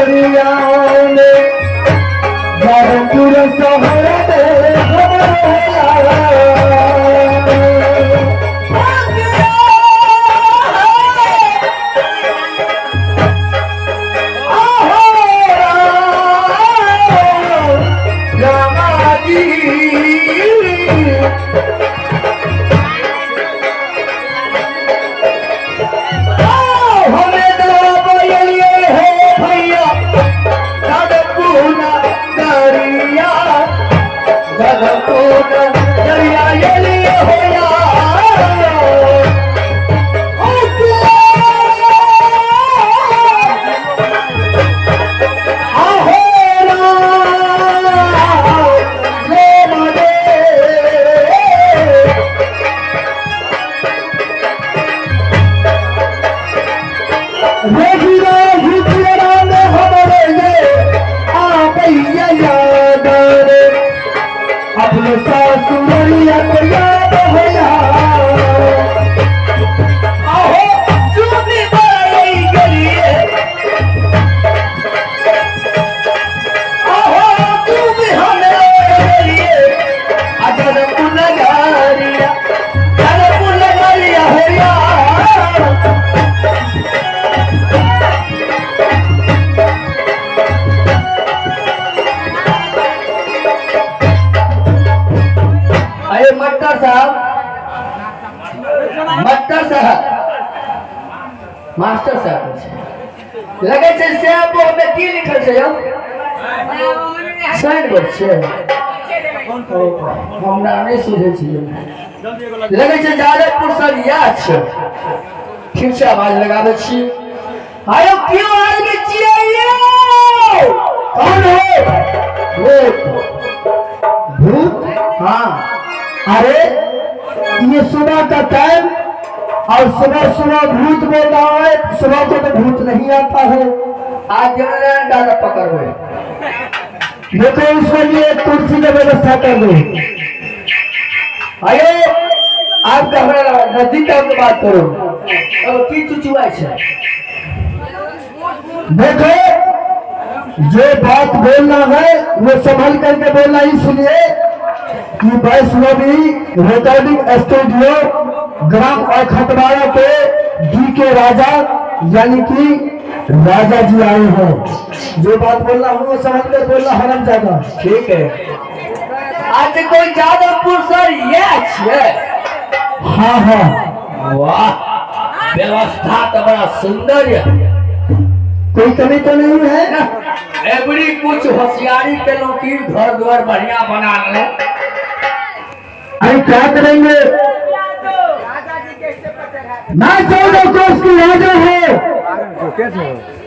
दरिया में जादवपुर शहर में अपने सासुरिया को याद होया आहो चूनी बरई गलिए आहो चूनी हमें गलिए अजर पुनगारिया अजर पुनगारिया होया। अरे मट्टर साहब, मट्टर साहब, मास्टर साहब लगे छै साहब ओमे की लिखल छै यौ? साइन बोर्ड छै। हमरा नहि सुझै छै। लगे छै जादवपुर सर इएह छै। ठीक छै, आवाज लगाबै छी। आयो क्यों आदमी छियै यौ? कौन हो? भूत। भूत? हाँ। अरे ये सुबह का टाइम और सुबह सुबह भूत बोल रहा है। सुबह को तो भूत नहीं आता है। आज जनरल दादा पकड़वे। देखो उसके लिए एक कुर्सी की व्यवस्था कर दो। अरे आप हमरा नजदीक आके बात करो। अब की चुचुआई छै? देखो जो बात बोलना है वो संभल करके बोलना, इसलिए कि वैष्णवी रिकॉर्डिंग स्टूडियो ग्राम और खतवाड़ा के डी के राजा यानी कि राजा जी आए हैं। जो बात बोलना हो वो संभल कर बोलना, हरम ज्यादा। ठीक है। आज कोई जादवपुर सर ये छियै? हाँ हाँ। वाह, व्यवस्था तो बड़ा सुंदर है। कोई कमी तो नहीं है ना? एवरी कुछ होशियारी केलहुँ की घर द्वार बढ़िया बना ले। अरे क्या करेंगे, मैं 14 कोस की राजा हूँ।